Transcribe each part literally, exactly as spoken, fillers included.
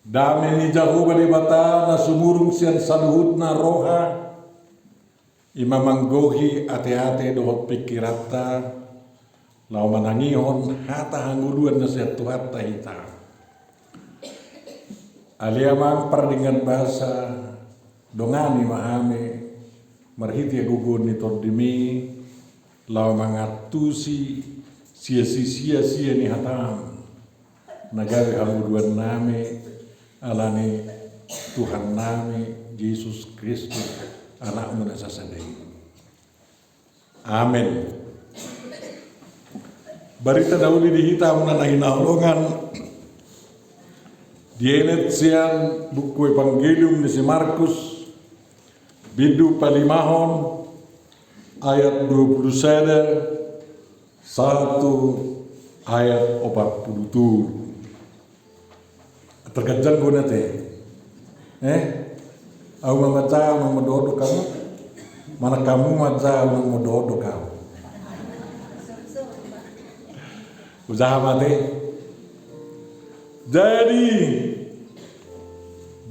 Dame ni Jahowa Debata na sumurung sian saluhutna roha, i ma manggohi ateate dohot pingkiranta, laho manangihon hata hangoluan na sian Tuhanta hita. Ale Amang pardenggan basa, dongani ma hami marhite hagogoon ni Tondimi, laho mangantusi sia-sia ni hatam na gabe hangoluannami, ala ni Tuhannami Jesus Kristus, Anakmu na sasada i. Amen. Barita na uli di hita muna na hinaholongan, dienet sian buku Evangelium ni si Markus, bindu palimahon, ayat dua puluh sada, sahat tu ayat opat puluh tolu. Terganjang gona te. Eh? Au ma manjaha unang mandok-dok hamu. Manang hamu manjaha unang mandok-dok hamu. Ujaha ma te. Jadi,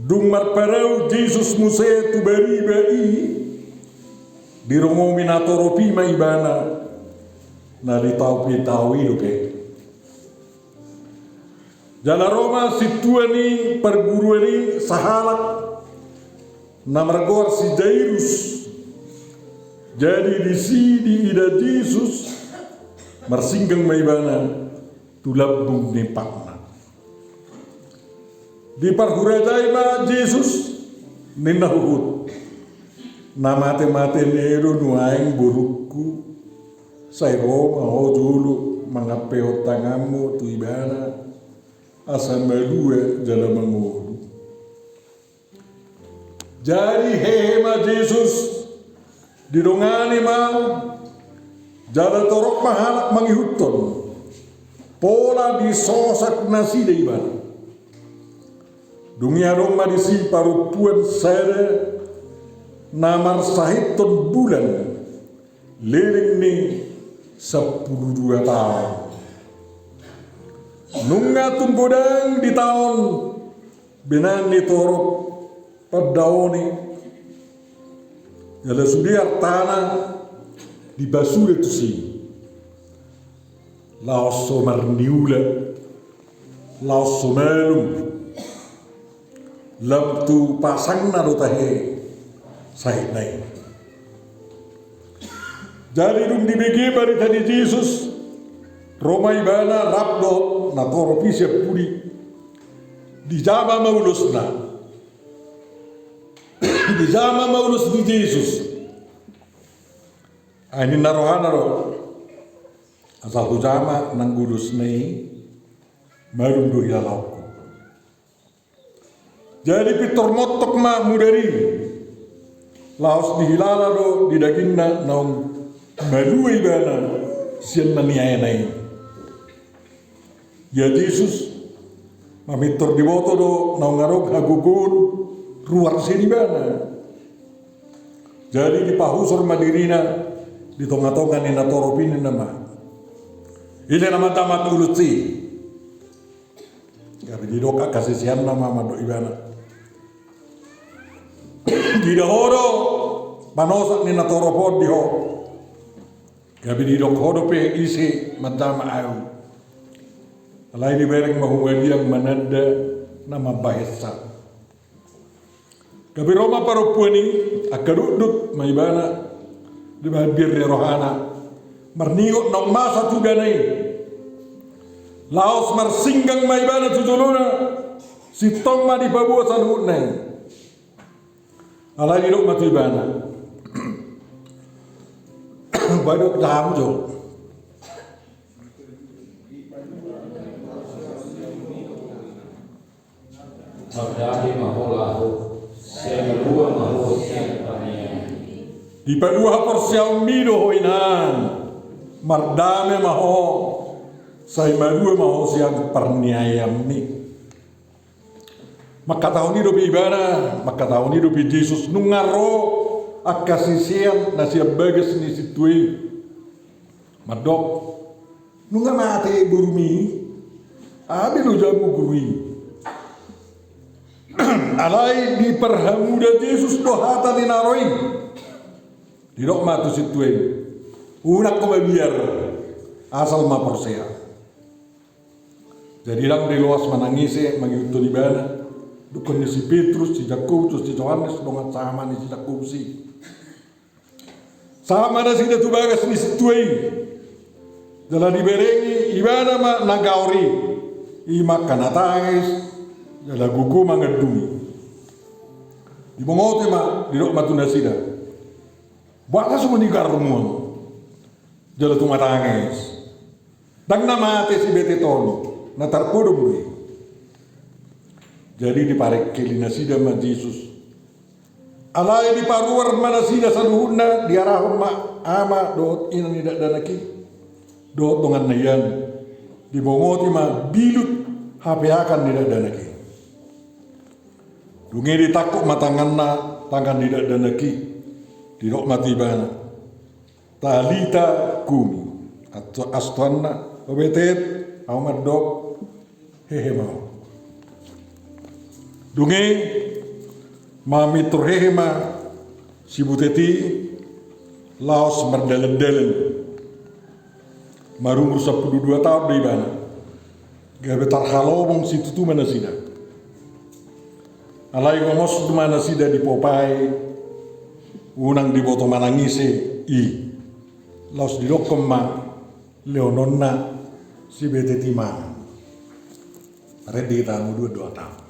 dung marparau Jesus muse tu bariba i, dirongomi natorop i ma ibana, na di tao pi tao i dope. Jala ro ma sintua ni parguruan i sahalak na margoar si Jairus. Jadi disi diida Jesus, marsinggang ma ibana tu lambung ni patna. Diparhurajai ma Jesus, ninna huhut, na mate-mate ni i do nuaeng borungku, sai ro ma ho jolo mangampehon tanganmu tu ibana, asa malua jala mangolu. Jadi hehe ma Jesus, didongani ma, jala torop ma halak mangihuthon, pola disosak nasida ibana. Dung i adong ma disi parompuan sada na marsahiton bulan, leleng ni sampulu dua taon. Nunga tung godang di taon benan ni torop pandaoni, jala sude artana dipasude tusi. Laos so marniula, laos so malum, lam tu pasangna do tahe sahitna i. Jadi dung dibege barita ni Jesus, ro ma ibana rap dohot natorop i sian pudi. Dijama ma ulosna. Dijama ma ulos ni Jesus. Ai ninna rohana do, asal hujama nang ulosna i, malum do hilalaonku. Jadi pintor montok ma mudar i, laos dihilala do di dagingna naung malua ibana sian na niaena i. Ia Jesus, mamintor diboto do naung adong hagogoon ruar sian ibana. Jadi dipahusor ma dirina di tonga-tonga ni natorop i, ninna ma, ise na manjama tu ulus i? Gabe didok angka siseanna ma mandok ibana, dida ho do panosak ni natorop on di ho. Gabe didok ho dope ise manjama au. Alai dibereng ma humaliang mananda na mambahensa. Gabe ro ma parompuan i, angka dutdut ma ibana, dibahen biar ni rohana, marningot naung masa tugana i. Laos marsinggang ma ibana tu jolona, sintong ma dipaboa saluhutna i. Alai didok ma tu ibana, baen do jahamu jo. Mardame ma ho laho, sai malua ma ho sian parniayanmi. Dipalua haporseaonmi do ho inang, mardame ma ho, sai malua ma ho sian parniayanmi. Mangkatahon i dope ibana, mangkatahon i dope Jesus, nunga ro angka sisean na sian bagas ni sintua i. Mandok, nunga mate borumi? Aha be lojamu guru i? Alai diparhamuda Jesus do hata ni na ro i. Didok ma tu sintua i, unang ho mabiar, asal ma porsea. Jadi ndang diloas manang ise mangihuthon ibana, dungkon ni si Petrus, si Jakobus, si Johannes, dongan sama ni si Jakobus i. Sahat ma nasida tu bagas ni sintua i. Jala diberengi ibana ma na gaor i. I ma angka na tangis, jala gogo mangandungi. Dibongoti ma, didok ma tu nasida, boasa songon i gaormu on? Jala tung tangis. Ndang na mate si betet on, na tarpodom do i. Jadi diparengkel nasida ma Jesus. Alai diparuar ma nasida saluhutna, diarahon ma ama dohot ina ni dakdanak i, dohot donganna i an. Dibongoti ma bilut hapeakan ni dakdanak i. Dung i ditangkup ma tanganna, tangan ni dakdanak i. Didok ma tu ibana, Talita kumi. Asto-, astoanna, o betet, ahu mandok, hehe ma ho. Dung i, mamintor hehe ma si betet i, laos mardalan-dalan. Marumur sampulu dua taon do ibana. Gabe tarhalomong situtu ma nasida. Alai gomos ma nasida dipopai, unang diboto manang ise i. Laos didokkon ma lehononna si betet i mangan. Redi tamu dua dua tamu.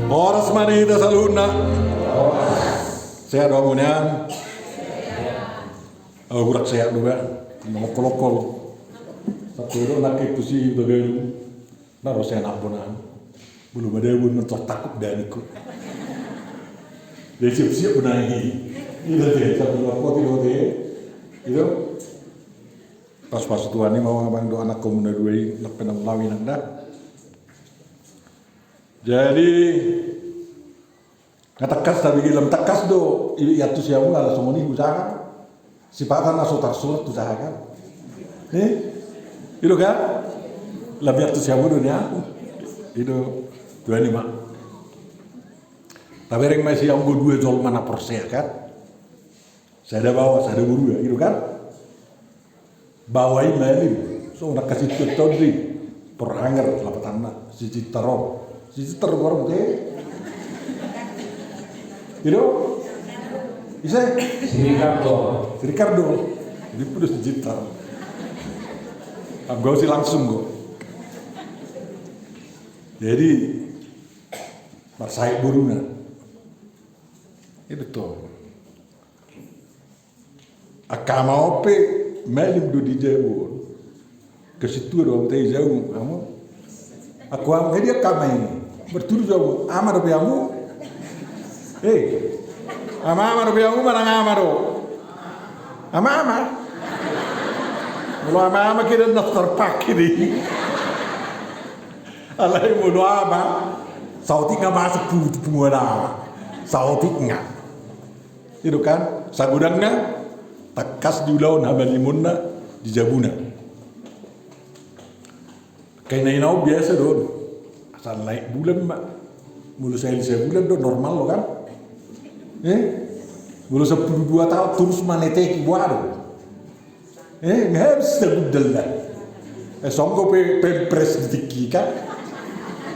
Horas ma di hita saluhutna. Sehat do hamu nian? Ahu hurang sehat do ba. Mangokol-okol. Sabtu do nangkin tu si Utagalung. Na ro sian Ambon an. Belum ada pun mentok takut daniku. Dia siap-siap benangi. Ida te, sambil lapor ida te. Ida. Pas-pas tuan i mau abang do anak komuna dua i, nak penang lawi nang dah. Jadi, na tangkas, tapi lam tangkas do, i, iantusi hamu ala songon i usaha. Sipata na so tarsurat usaha kan. Eh? I do kan? Lam iantusi hamu do nian. I do, tuan i ma. Tabereng ma si anggo dua jolma na porsea kan. Sada baoa, sada borua, i do kan? Baoa i malim, so na kasih tuton di. Porhanger lapatanna, si Cinta ro. Si Cinta ro borong te. I do? Ise? Si Ricardo. Si Ricardo. Jadi putus si Cinta. Abgau si langsung kok. Jadi, marsahit boruna. I do to. Angka ama on pe malim do di jabu on. Kasi tua do au te i jabu, hamu. Angka ama, jadi angka ama i. Martudu jabu, ama dope hamu. Eh, ama-ama dope hamu, manang ama do. Ama-ama. Molo ama-ama kira na tarpake do i. Alai molo ama, saotik nga masuk tu, tu punguan ama. Saotik nga. I do kan, sagodangna tangkas diulahon hamalimonna di jabuna. Angka ina-ina on biasa do on. Asal naek bulan ma. Molo sahali sabulan do normal do kan. Eh? Molo sampulu dua taon torus maneteki, boha do? Eh, nga habis Sitagundal da. Eh, songon pe, pe pres di tingki kan.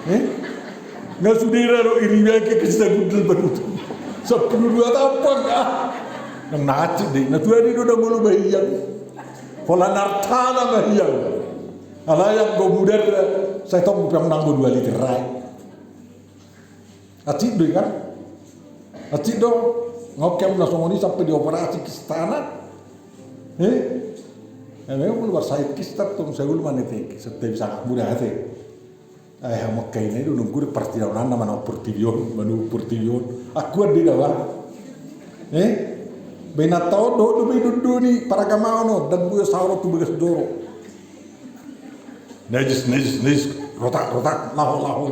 Eh? Nga sude ra do iri bagi ke Sitagundal baru tu. Sampulu dua taon pang ah. Nang nacit de, na tuani do dang olo bahiang. Pola nartana bahiang. Alai anggo mudar, sai tong pe nang dua liter rai. Acit do i kan? Acit do. Nga oke am na songon i sampe dioperasi kistana. Eh? Eh, memang molo marsahit kista tong sai olo maneteki, setta bisa muda ate. Ai hamu angka ina i do nunggu di partidaunanna manaon portibi on, manaon portibi on. Akuan do i da ba. Eh? Bainanta on dohot do ba i dondoni paragamaon on, dang boi saoro tu bagas doro. Najis, najis, najis, rotak, rotak, laho, laho.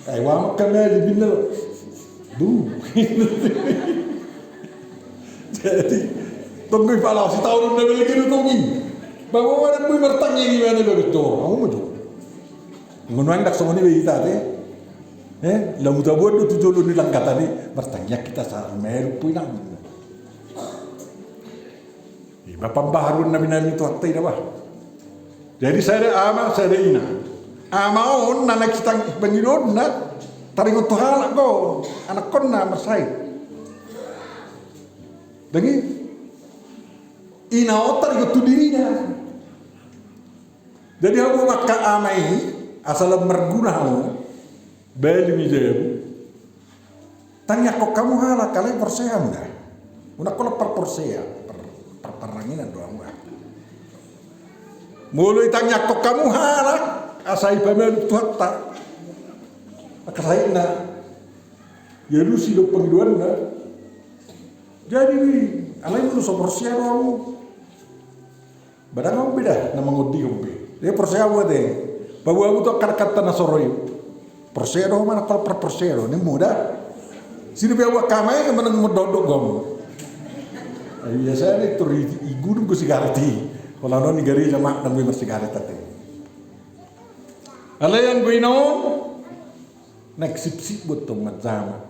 Ai wa maka mali binal. Du. Jadi, tonggo i pala si taon na beli kiri tonggi. Bawa mana bui martanya di mana beli to. Kamu maju. Menguang dak songon i be ita te. Eh, lamu tabuat do tu jolo ni langkatan i. Martanya kita sa meru pui nang. Ima pambaharuan na binahen ni Tuhanta i da bah. Jadi sada ama, sada ina. Ama on na naeng sitangis pangidoonna, taringot tu halak do, anakkonna marsahit. Dang i, ina on taringot tu dirina. Jadi hamu angka ama i, asa lam marguna hamu, bali mi jabu. Tangiangkon hamu halak, alai porsea hamu da. Unang holan parporsea, par, parparanginan do hamu. Molo itangiangkon hamu halak, asa ipamalum Tuhanta. Angka sahitna, dialusi do pangidoanna. Jadi, alai molo so porsea do hamu. Ba dang hamu be da na mangondihon be. Dia porsea hamu ate. Paboa hamu tu angka na soro i. Porsea do hamu, manang holan parporsea do, nimmu da. Sini be hamu angka ama i manang mondok-ondok hamu. Ai biasa ni tor i, i gudung do sigaret i. Holan on i gareja ma dang be marsigaret ate. Alai anggo ina on. Naeng sipsip buat tong manjama.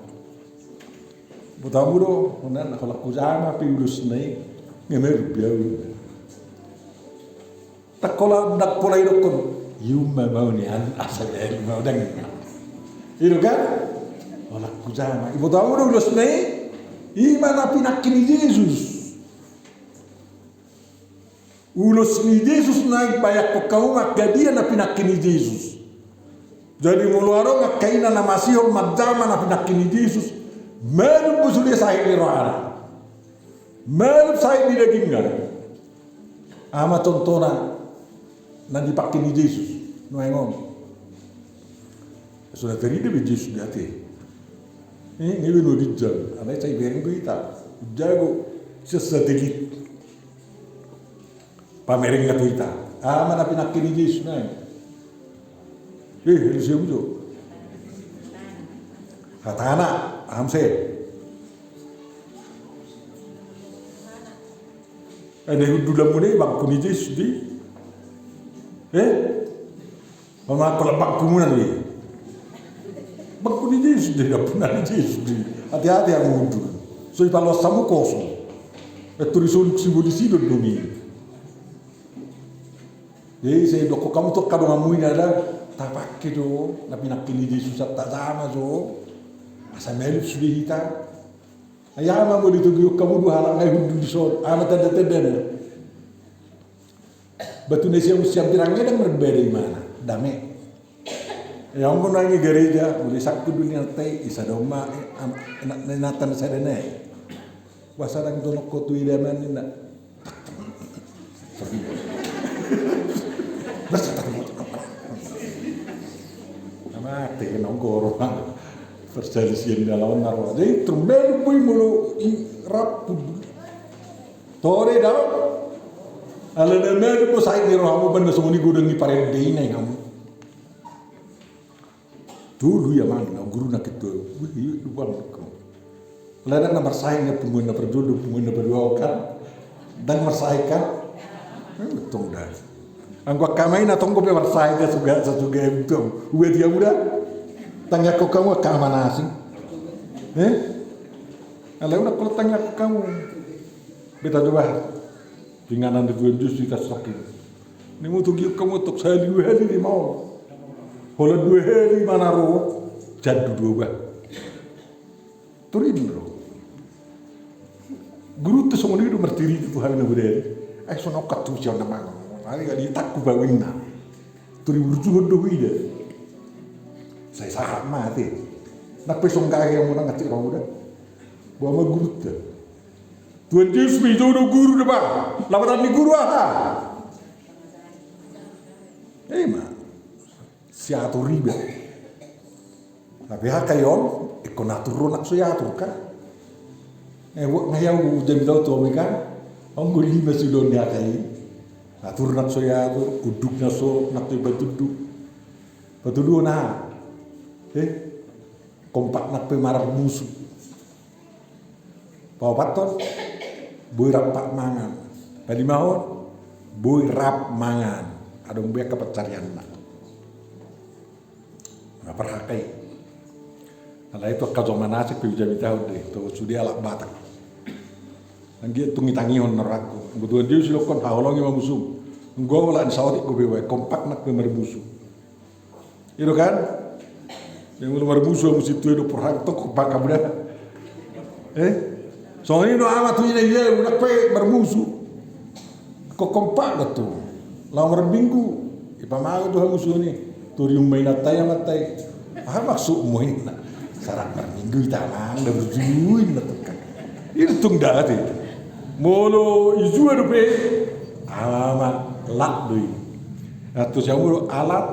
Buat hamu do, holan na holan hujama pe ulosna i, nga meru be au. Ndang holan, ndang pola idokkon, i ma mau nian, asa jadi mau dang. I do kan? Holan hujama. I buat hamu do ulosna i, i ma na pinangki ni Jesus. Ulos ni Jesus naeng bayangkon hamu ma angka dia na pinangki ni Jesus. Jadi molo adong angka ina na masihol manjama na pinangki ni Jesus, malum do sude sahit ni rohana. Malum sahit ni dagingna. Aha ma contohna na dipangki ni Jesus nuaeng on? So na tarida be Jesus di ate. Eh, nga be na ginjang, alai sai bereng do hita. Jago sian satelit. Pamerengna tu hita. Aha ma na pinangki ni Jesus nuaeng? Eh, helu sian ujo. Hatana, aha muse? Eh, na hundulanmuna i bangku ni Jesus di. Eh? Mama, holan bangkumuna do i. Bangku ni Jesus do i, dampuna ni Jesus do i. Hati-hati hamu hundul. So ipaloas hamu kosong. Ettu risoluk sibolis i do dong i. Jadi sai dokkon hamu tu angka donganmu i na da, tapangke do na pinangki ni Jesus, asa tajama jo. Asa malum sude hita. Ai aha ma molo ditogihon hamu dua halak nga i hundul dison, aha ma tanda-tandana? Batu na siamun sian pirang i dang marbada imana, dame. Ia anggo nuaeng i gareja, molo isangkut do ninanta i, i sada on ma, eh, am, inanta na sada nai. Boasa dang dohonon ho tu idaman ninna. Mate na goro. Persalisian dalam na roha. Jadi termelu boi molo i rapu. Tore dao. Ala na melu bo sahit ni rohamu, banda songon i godang ni parende i na i hamu. Tolu ia manang guru na ketua. Wih, iya, lupa. Alai dang na marsahit na punguan na parjolo, punguan na padua kan. Dang marsahit kan. Eh, tong da. Anggo angka ama i na tong dope marsahit na suga, sasuga i tong. Ua dia muda. Tangiangkon hamu angka ama na asing. Eh? Alai unang holan tangiangkon hamu. Beta do bahat. Inganan ni Tuhan Jesus di tasusak i. Ni mutu giuk hamu tok sahali dua hali ni maol. Holan dua hali manaro. Jadu dua bah. Turin do. Guru tu songon i do martiri tu Tuhan na bodari. Ai songon katu sian na mangan. Ai kali takku bawinna. Turi burjuhon do huida. Sai sahat mate. Nang pe songgah yang menang atik rau da. Boha ma guru ta. Tuhan Jesus pe ijou do guru da bah. Lapatan ni guru aha. Ima. Siatur iba. Tapi haka i on, ingkon atur do nang so iatur kan. Eh, buat ngai au jam dau tu omi kan. Anggo lima sudah ni haka i. Atur nang so iatur, unduk nang so nang pe patunduk. Patunduk na. Eh, kompak nang pe marmusu. Paopathon, boi rap mangan. Palimahon, boi rap mangan. Adong be angka pansarianna. Nga parhaka i. Alai tu angka joma na asing pe ujami tahu de, tu sude halak Batak. Anggiat tung itangihon na rangku. Anggo Tuhan Jesus idokkon haholongi ma musum. Anggo au halak ni saotik go be ubaen, kompak nang pe marmusu. I do kan? Yang mulu marmusu hamu sintua i do porhang tong kompak hamu da. Eh? Songon i do ama tu ina i, unang pe marmusu. Ko kompak do tu. Laho marminggu. Ipamago do hamusuon i. Torium ma inanta i amanta i. Aha maksudmu inna? Sarat marminggu ita amang da burju inna tukang. I do tung da ate. Molo ijua dope. Ama lak do i. Antusi hamu do alat,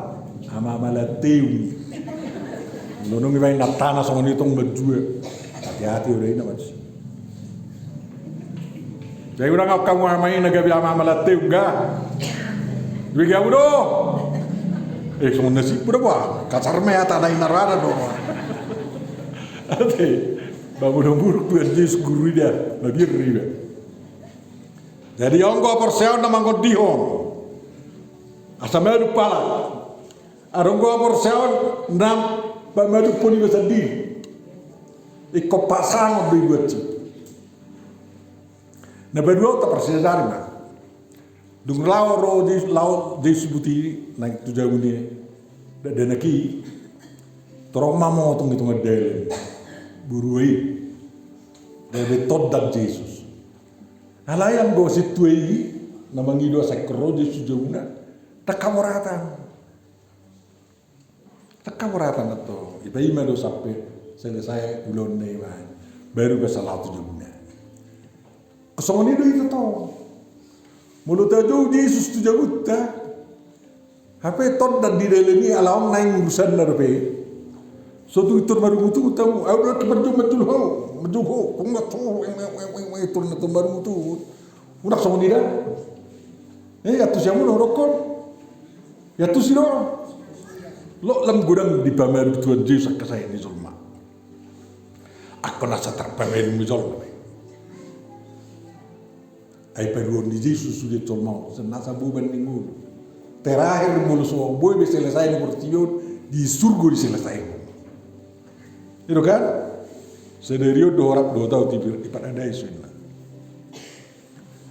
ama-ama lanteum. Molo nunga ibaen na tana songon i tong manjua. Hati-hati do ina manjua. Jadi unang au hamu ama i na gabe ama-ama lanteum ga. Dibege hamu do. Eh, songon nasibmu da bah. Kasar ma hata na inarada do. Ate. Ba molo buruk Tuhan Jesus guru i da. Mabiar do iba. Jadi anggo haporseaon na mangondihon asa madung halak. Adong do haporseaon na pamaduphon iba sandiri. Ingkon pasangon do i buat i. Na paduahon taparsiajari ma. Dung laho ro Jesus, laho Jesus buti naeng tu jabu ni dakdanak i. Torop ma motong i tonga dalan. Burua i. Gabe tondan Jesus. Alai anggo sintua i na mangido asa ingkon ro Jesus tu jabuna. Ndang haboratan. Ndang haboratan antong. Ipaima do sampe selesai ulaonna i ma. Baru ba asa laho tu jabuna. Songon i do hita tong. Molo tajou Jesus tu jabunta. Hape tondan di dalan i ala on naeng urusanna dope. So tu itor marungut-ungut hamu. Au do manjou manjou ho. Manjou ho. Unang so. Itor na tor marungut-ungut. Unang songon i da. Eh, antusi hamu do dokkon. Antusi do. Lo lam godang dipamadu Tuhan Jesus angka sae ni jolma. Angka na satar pamadu ni jolma. Ai paduahon ni Jesus sude jolma on, nasa boban ni ngolu. Terakhir molo so boi be selesai ni portibi on, di surgo diselesaihon. I do kan? Sadari on do horap do tau tibi di paradaiso inna.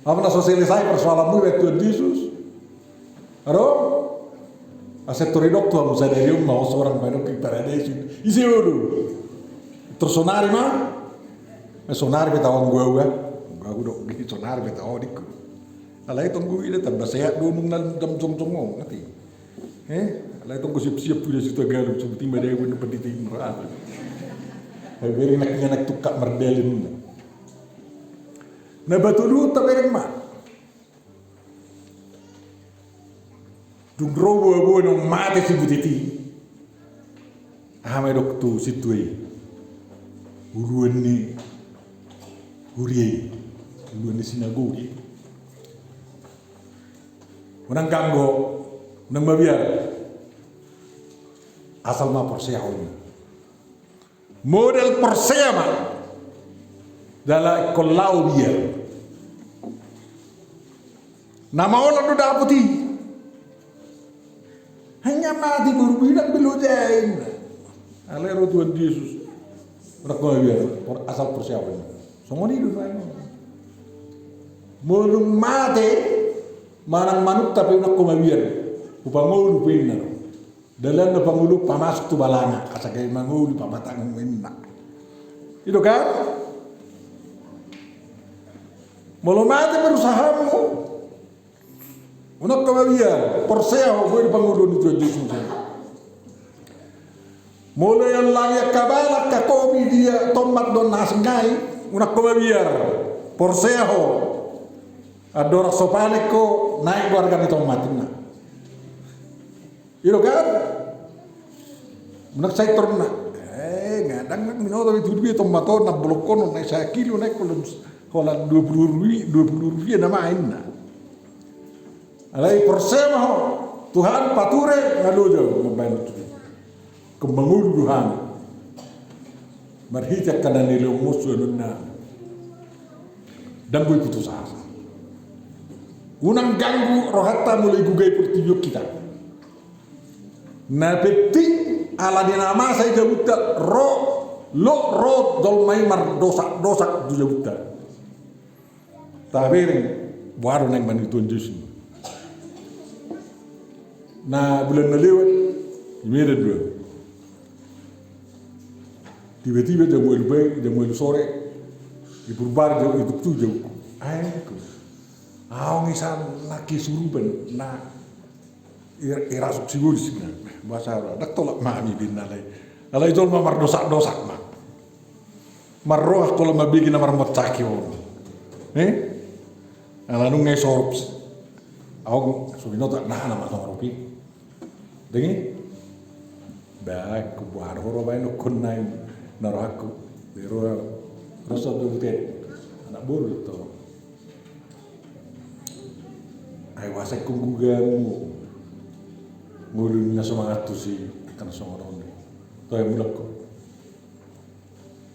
Apa na so selesai persoalanmu ibaen Tuhan Jesus? Aro? Asa tor didok tu hamu sadari on ma ho sorang ma didok di paradaiso. Ise ho do? Tor sonari ma? Eh, sonari pe tau anggo au. Anggo au do sonari pe tau dikku. Alai tong guru ida tamba sehat do nung na dam jongjong on ate. Eh, alai tong gosip siap tu da Sitagalung, sebuti ma da ibu na penditi. Ai beri nak inganak tukak mardalan. Na patoluhon tabereng ma. Dung ro boaboa naung mate si butit i. Aha ma didok tu sintua i? Uluan ni huria i. Uluan ni sinagoga i. Unang ganggo. Unang mabiar. Asal ma porsea ho. Modal porsea ma. Jala ingkon laho biar. Na maol do dapot i. Hanya mati boru bilang belo jain. Alai ro Tuhan Jesus. Unang mabiar. Asal porsea ho. Songon i do nuaeng. Molo mate manang manukta pe unang ho mabiar. Hupangolu pe inna do. Dalan na pangolu pamasuk tu balanga, asa gabe mangolu pamatangmu inna. I do kan? Molo mate perusahaanmu, unang ho mabiar, porsea ho, boi do pangoluon ni Tuhan Jesus. Molo iallangi angka bala, angka kopi dia, tommat dohot na asing nai, unang ho mabiar, porsea ho. Andorang so panen ho, naek do arga ni tommat inna. I do kan? Unang sai torna. Eh, nga dang nang minoto be tudu be tommat on, na bolok on, na sa kilo naek holan, holan dua pulu rupiah, dua pulu rupiah nama inna. Alai porsea ma ho, Tuhan pature, nga loja mambaen on tutu. Kemangulu Tuhan. Marhite angka na nilehonmu suanonna. Dang boi putus asa. Unang ganggu rohanta molo igugai portibi on hita. Na penting ala ni na masa i jabunta ro, lo ro jolma i mardosak-dosak tu jabunta. Tabereng, boha do naeng manang Tuhan Jesus. Na bulan na lewat, di Medan do. Tiba-tiba jam ualu pagi, jam ualu sore, di Purbarai jam itu tu jam. Ae, ahu ngisal na kesurupan, na i rasuk sibolis na. Boasa ro, dang tolap ma hami be inna alai. Alai jolma mardosak-dosak ma. Marroha holan mambege na marmocaki on. Eh? Ala nunga i sorop. Ahu so binoto na, na ma tong ropi. Deng i? Bae, ku boha do ho ro baen dokkon nai na rohangku. Di ro, ro so do butet. Anak boru do tong. Ai boasa ingkon gugamu. Ngolu ni na so mangantusi, angka na songon on. Toe mulak ho.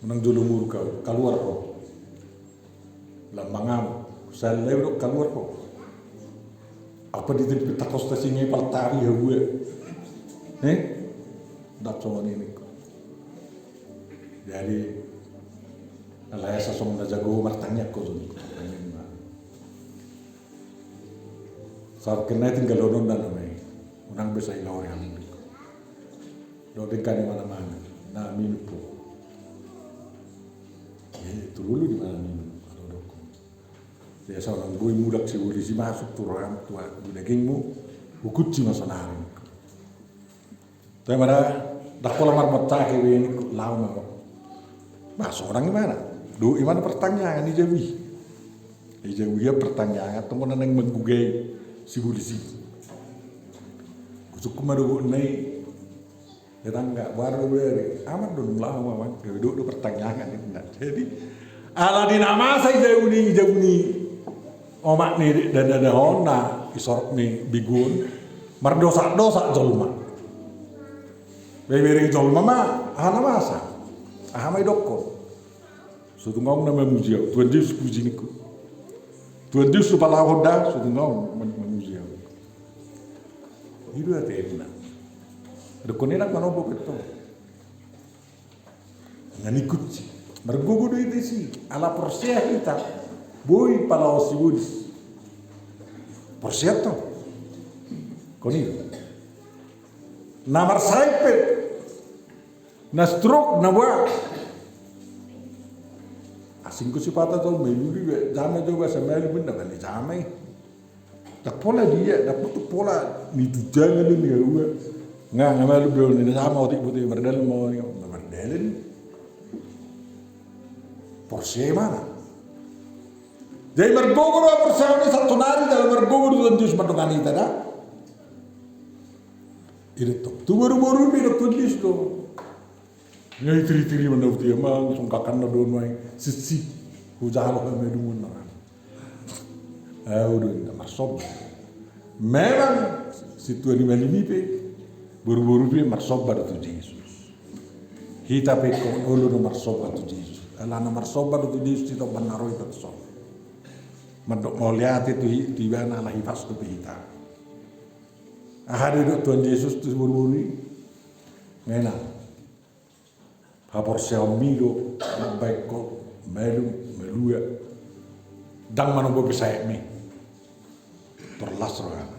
Unang jolo muruk ho, kaluar ho. Lambang ahu, salai do kaluar ho. Apa di tempat takosta singe paltari ya gue. Eh? Dap songon i ningku. Jadi, alai asa songon na jago martangiang ho tu. Sahat kena tinggal ononna nama i. Unang be sai laho re hamu. Dodeng kan i mana mana. Na minum po. Iya, tu dulu di mana minum. Kalau dokon. Biasa orang boi mulak sibolis i masuk tu roham tu dagingmu. Hukunci ma sonari. Toe ma da, dang holan marmocaki be ningku, laho ma. Masuk orang i mana? Dohot i mana pertangiangan i jabu i. I jabu i pertangiangan tong na naeng manggugai sibolis i. Husungkun ma dohot na i. Tetangga, baru beri. Aman do laho ma, Bang. Dohot do pertangiangan i. Jadi, ala ni na masa i jabu ni, i jabu ni. Omak ni dada on na i sorop ni begu on mardosak-dosak jolma. Bebereng jolma ma aha na masa. Aha ma i dokkon. So tung ahu na mamuji ahu. Tuhan Jesus puji ningku. Tuhan Jesus do palahon da, so tung ahu mamuji ahu. I do ate na. Dokkon i na manobo keto. Nga ningkut si. Margogo do i disi. Ala porsea hita. Boi palaho sibolis. Porsea tong. Koni. Na marsahit pe. Na stroke, na boha. Asing do sipata tong, malum i be. Jama jo boasa malum i na bali jama i. Dang pola dia, dang pola ni tu jama ni ahu. Nga, nga malum be on ni na jama otik botik mardalan ma on, mardalan. Porsea i mana. Jadi margogo do porsea on i satonari jala margogo do Tuhan Jesus mandongani hita da. I do tong. Tu boru-boru i pe do Tuhan Jesus do. Nga i tiri-tiri ma na uti amang, songkakan na do nuaeng, sisi, hujalo hami dungun na. Ahu do inna marsomba. Memang sintua ni malim i pe, boru-boru pe marsomba do tu Jesus. Hita pe ingkon olo do marsomba tu Jesus. Ala na marsomba do tu Jesus hita umbahen na ro hita tu son. Mandok mauliate tu i, tu ibana ala hipas do pe hita. Aha do didok Tuhan Jesus tu boru-boru i? Nga i na. Haporseaonmi do mambahen ho malum, dua. Ndang manombo be saepmi. Tor las rohana.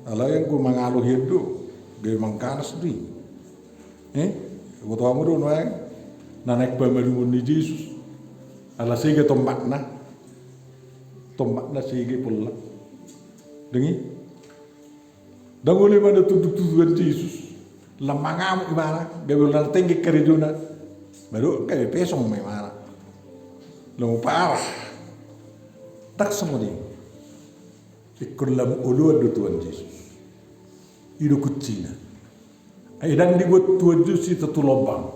Alai anggo mangalo hian do, gabe mangkanas do i. Eh, boto hamu do nuaeng na naeng pamalumon ni Jesus. Ala sega tombakna. Tombakna sega pola. Dengke. Ndang olo ibana tunduk tu Tuhan Jesus. Lam mangamuk ibana, gabe lam tengge karejona. Baru gabe pesong ma ibana. Lam parah. Ndang songon i. Ingkon lam oloan do Tuhan Jesus. I do kuncina. Ai ndang dibuat Tuhan Jesus hita tu lombang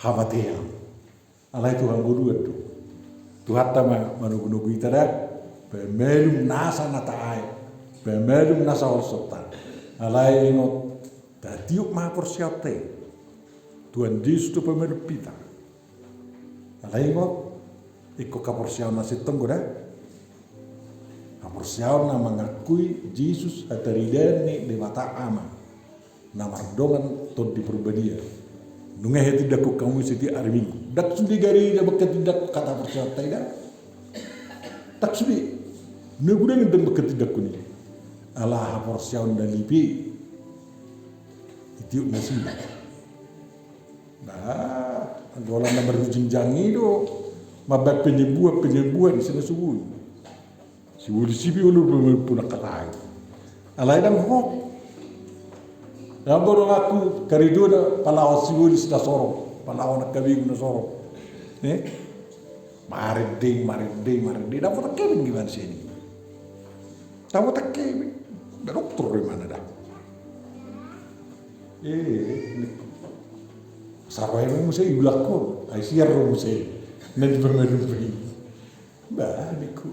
hamatean. Alai tu hangoluan do. Tuhanta ma manogunogu hita da. Pamalum nasa na taae. Pamalum nasa holsonta. Alai ingot, tatiop ma haporseaonta i. Tuhan Jesus do pamalum hita. Alai ingot, ingkon haporseaon na sintong do da. Haporseaon na mangakui Jesus hataridaan ni Debata Ama na mardongan Tondi Parbadia. Nunga hatindangkon hamu i setiap ari Minggu. Ndang sude gareja manghatindangkon hata haporseaonta i da. Ndang sude. Na godang ndang manghatindangkon i. Ala haporseaon na lipe i. Itiop nasida. Nah, anggo ala na marujingjang i do mambaen penyembuhan, penyembuhan, ise na so boi. Sibolis i pe olo do mampunang hata i. Alai ndang hot. Ndang godang ahu karejona palaho sibolis na sorop, palaho angka begu na sorop. Eh? Marende, marende, marende. Ndang hot angka begu gimana sini. Ndang hot angka begu. Ndang doktor do ibana da. Eh, ningku. Saro ae muse iulak ho, ai siar do muse. Nanti bermain-main. Bah, ningku.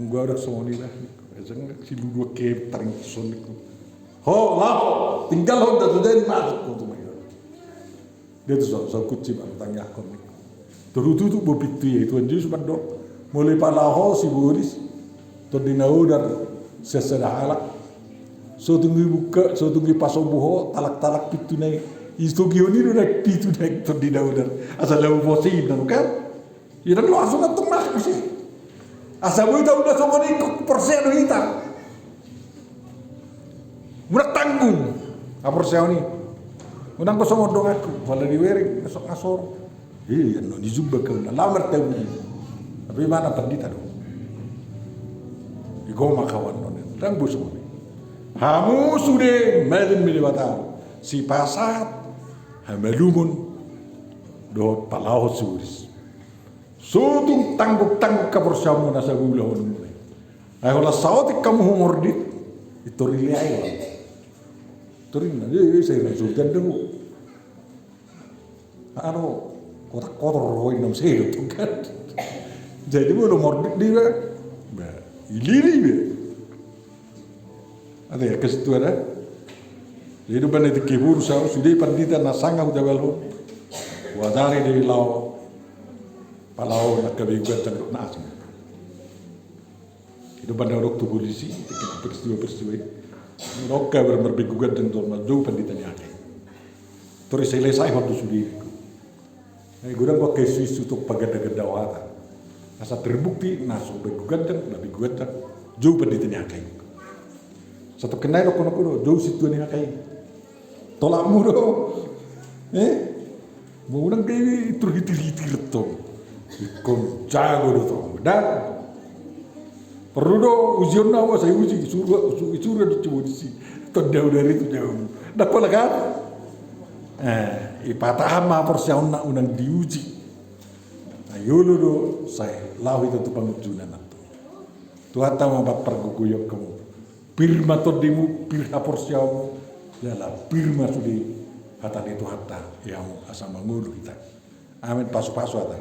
Anggo ahu ndang songon i bah, ningku. Asa nggak si ludu angka taring tuson, ningku. Ho, laho, tinggal ho, ndang tudain masuk ho tu mayor. Dia tu so, so kunci baru tangiangkon, ningku. Tutu-tutu bo pintu i, Tuhan Jesus mandok. Molo ipalaho sibolis, Tondi na Odar, sian sada halak. So tung ibuka, so tung ipasombu ho, talak-talak pintuna i. Isogihon i do naeng pintu naeng Tondi na Odar. Asa laho posi inang kan. Inang langsung antong masuk muse. Asa boi tahu na songon i, ingkon porsea do hita. Unang tanggung haporseaon i. Unang anggo songon donganku, pala dibereng, ngasok-ngasok. Eh, annon i jumpa kau na lamar tahu i. Tapi mana pandita do? Di goma kawan non. Ndang boi songon i. Hamu sude malum ni Debata. Sipasahat hamalumon dohot palaho sibolis. So tung tangguk-tangguk haporseaonmu na sai huulahononmu i. Ai holan saotik hamu humordit, i toru i leai. Toru i na, eh, eh, sai na sultan do. Anu, kotak kotor ho inna muse do tong kan. Jadi molo mordit do iba, bah, ilili iba. Ate, angka sintua da. Jadi do bana di kebur sau sude pandita na sanga hutabalhon. Huajari do i laho palaho angka begu ganteng dohot na asing. I do bana hudok tu polisi, tingki peristiwa-peristiwa i. Hudok kabar marbegu ganteng dohot marjou pandita ni angka i. Tor i selesai hon do sude. Ai godang angka isu-isu tong paganda-ganda hata. Asa terbukti na so begu ganteng, na begu ganteng, jou pandita ni angka i. Satongkin nai dohonon ho do, jou sintua ni angka i. Tolapmu do. Eh? Molo unang gabe terhitir-hitir tong. Ingkon jago do tong. Da. Porlu do ujionna, sai uji, isuru, isuru do tu polisi. Tong dahu dari tu jauh. Ndang pola kan? Eh, ipatahan ma haporseaonna unang diuji. Ai olo do sai laho hita tu pangunjunan antong. Tuhanta ma mampargogoihon hamu. Pir ma tondimu, pir haporseaonmu. Jala pir ma sude hata ni Tuhanta di hamu asa mangolu hita. Amen. Pasu-pasu hata.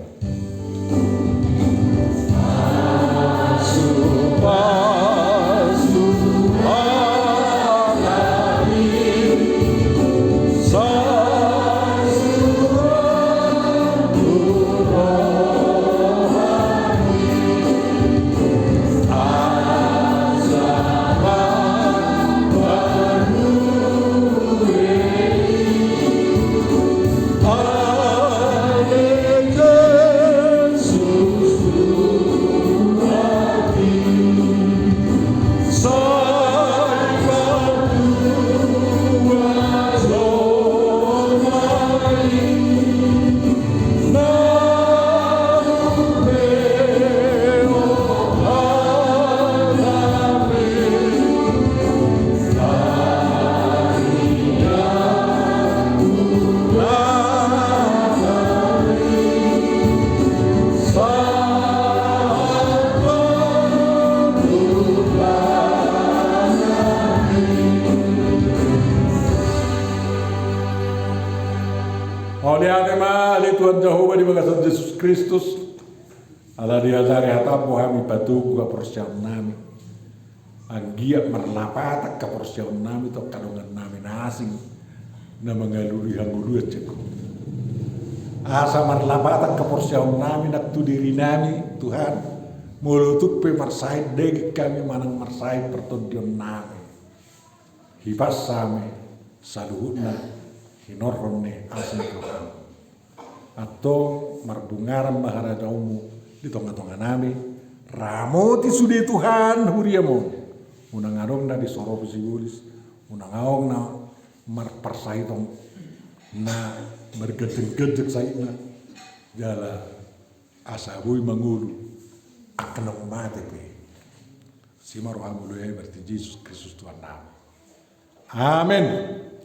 Mauliate ma ale Tuhan Jahowa di bagasan Jesus Kristus. Ala diajari hataMu hami patogu haporseaonnami. Anggiat marlapatan haporseaonnami tu angka dongannami na asing na mangalului hangoluan sian Ho. Asa marlapatan haporseaonnami nang tu dirinami, Tuhan. Molo tung pe marsahit daging hami manang marsahit partondionnami, hipas hami saluhutna hinorhon ni asi ni rohaM. Antong marbungaran ma harajaonMu di tongatonganami. Ramoti sude Tuhan huriaM on. Unang adong na disoropi sibolis, unang adong na marparsahiton na marganjangganjang sahitna, jala asa boi mangolu angka na mate pe. Asi ma rohaM, ulaon i marhite Jesus Kristus Tuhannami. Amen.